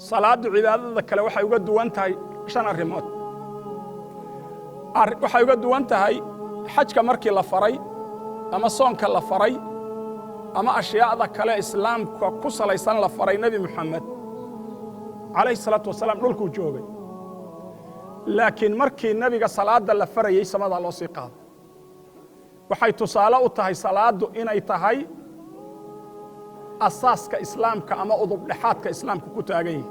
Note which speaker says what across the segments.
Speaker 1: Salaaddu cibaadada kale waxay uga duwan tahay shan arrimood. Waxay uga duwan tahay xajka markii la faray ama soonka la faray ama ashyaada kale islaamka ku salaysan la faray, Nebi Moxamed calayhi salaatu wasalaam dhulkuu joogay. Laakiin markii nebiga salaadda la farayey, samadaa loo sii qaaday. Waxay tusaale u tahay salaaddu inay tahay asaaska islaamka ama udubdhexaadka islaamka ku taagan yahay.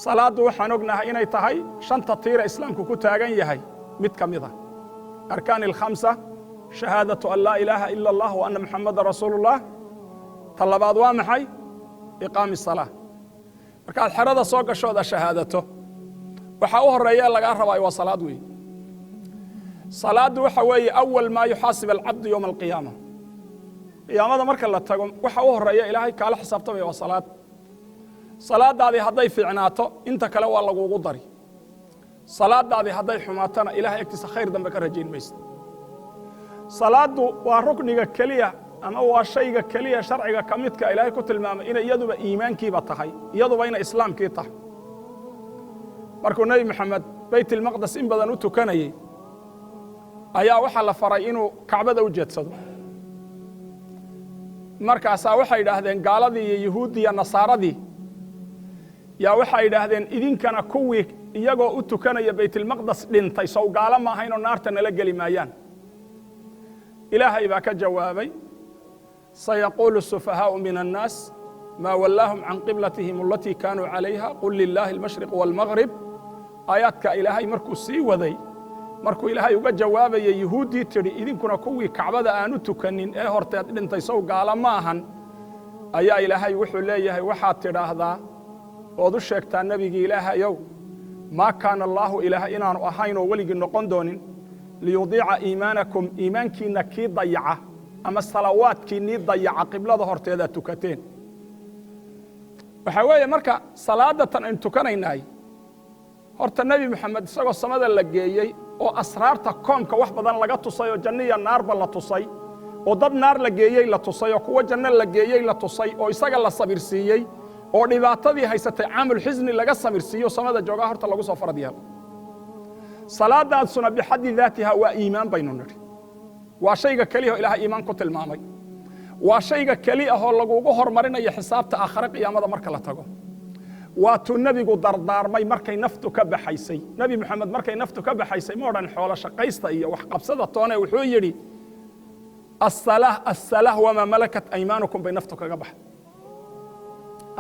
Speaker 1: Salaaddu waxaan ognahay inay tahay shanta tiira islaamku ku taagan yahay mid ka mid a arkaan alkhamsa: shahaadatu an laa ilaaha ila Allah wa anna Muxammadan rasuulullah. Ta labaad waa maxay? Iqaami salaa. Markaad xerada soo gashooda shahaadato, waxaa u horreeya ee lagaa rabaayo waa salaad weeye. Salaaddu waxa weeye awal maa yuxaasib alcabdu yowma alqiyaama. Qiyaamada marka la tago, waxa u horreeya Ilaahay kaala xisaabtamaya waa salaad. Salaadaadii hadday fiicnaato, inta kale waa lagugu dari. Salaadaadii hadday xumaatona, Ilahay agtiisa khayr dambe ka rajayn maysa. Salaaddu waa rukniga keliya ama waa shayga keliya sharciga ka midka Ilaahay ku tilmaamay inay iyaduba iimaankiiba tahay, iyaduba inay islaamkii tahay. Markuu Nebi Moxamed Bayt ilmaqdes in badan u tukanayey, ayaa waxaa la faray inuu Kacbada u jeedsado. Markaasaa waxay idhaahdeen gaaladii iyo yuhuuddii iyo nasaaradii, yaa waxay idhaahdeen: "Idinkana kuwii iyagoo u tukanaya Baytilmaqdes dhintay sow gaalo ma ahaynoo naarta nala geli maayaan?" Ilaahay baa ka jawaabay: sayaquulu sufahaau min annaas maa wallaahum can qiblatihim alatii kaanuu calayha qul lilaahi almashriq waalmaghrib. Aayaadka Ilaahay markuu sii waday, markuu Ilaahay uga jawaabayay yuhuuddii tidhi: "Idinkuna kuwii Kacbada aanu tukanin ee horteed dhintay sow gaalo ma ahan?" ayaa Ilaahay wuxuu leeyahay: "Waxaad tidhaahdaa ood u sheegtaa nebigii Ilaahayow, maa kaana Allaahu, Ilaah inaanu ahayn oo weligii noqon doonin, liyudiica iimaanakum, iimaankiinna kii dayaca ama salawaadkiinnii dayaca qiblada horteedaad tukateen." Waxaa weeye marka salaadda tan aynu tukanaynaay, horta Nebi Moxamed isagoo samada la geeyey oo asraarta koomka wax badan laga tusay oo janno iyo naarba la tusay oo dad naar la geeyey la tusay oo kuwo janno la geeyey la tusay oo isaga la sabirsiiyey oo dhibaatadii haysatay caamulxisni laga sabirsiiyo, samada joogaa horta lagu soo farad yeelo salaadaasuna bixaddi daatiha waa iimaan baynu nidhi. Waa shayga keliya oo Ilahay iimaan ku tilmaamay. Waa shayga keli ahoo lagugu hormarinayo xisaabta aakhare, qiyaamada marka la tago. Waa tuu nebigu dardaarmay markay naftu ka baxaysay. Nebi Moxamed markay naftu ka baxaysay ma odhan xoolo shaqaysta iyo waxqabsada toone. Wuxuu yidhi: "Asalaah, asalaah wamaa malakat aymaanukum." Bay naftu kaga baxay.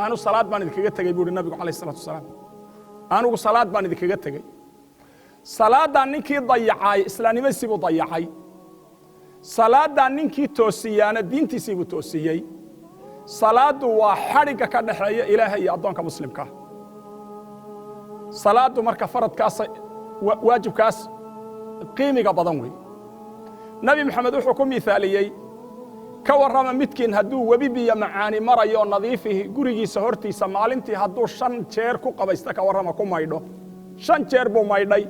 Speaker 1: "Anu salaad baan idinkaga tegey," buu yidhi nabigu calayh salatu wasalaam. "Anugu salaad baan idinkaga tegey." Salaaddaa ninkii dayacay islaamnimadiisii buu dayacay. Salaaddaa ninkii toosiyaana diintiisii buu toosiyey. Salaaddu waa xadhigga ka dhaxeeya Ilaahay iyo addoonka muslimkaa. Salaaddu marka faradkaas, waajibkaas qiimiga badan wey. Nebi Moxamed wuxuu ku miaaliyey: ka warrama midkiin hadduu webi biyo macaani marayo nadiifihi gurigiisa hortiisa, maalintii hadduu shan jeer ku qabaysta, ka warrama ku maydho, shan jeer buu maydhay,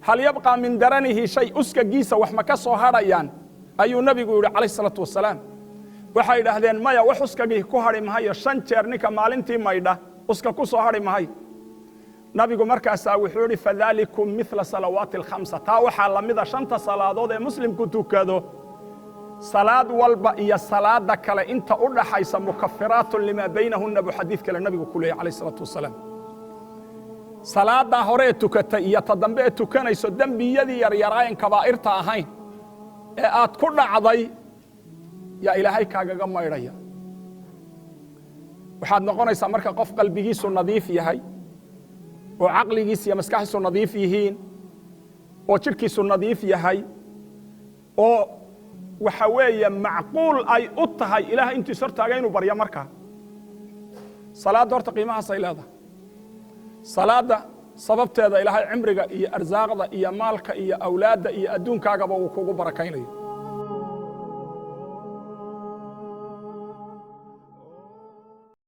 Speaker 1: hal yabqaa min daranihi shay? Uskagiisa wax ma ka soo hadhayaan? Ayuu nebigu yidhi calayh isalaatu wasalaam. Waxay idhaahdeen: "Maya, wax uskagii ku hadhi mahayo. Shan jeer ninka maalintii maydha uska ku soo hadhi mahayo." Nabigu markaasaa wuxuu yidhi: "Fadalikum mila salawaati alkhamsa." Taa waxaa la mida shanta salaadood ee muslimku tukado. Salaad walba iyo salaada kale inta u dhaxaysa mukafiraatun limaa baynahunna, buu xadiid kale nabigu ku leeyay calayh isalaatu wasalaam. Salaaddaa hore ee tukatay iyo ta dambe ee tukanayso, dembiyadii yaryaraayen kabaa'irta ahayn ee aad ku dhacday yaa Ilaahay kaagaga maydhaya. Waxaad noqonaysaa marka qof qalbigiisu nadiif yahay oo caqligiisa iyo maskaxdiisu nadiif yihiin oo jidhkiisu nadiif yahay oo waxa weeye macquul ay u tahay Ilahay intuu is hortaaga inuu baryo. Markaa salaadda horta qiimahaasay leedahay. Salaadda sababteeda Ilaahay cimriga iyo arsaaqda iyo maalka iyo awlaadda iyo adduunkaagaba uu kugu barakaynayo.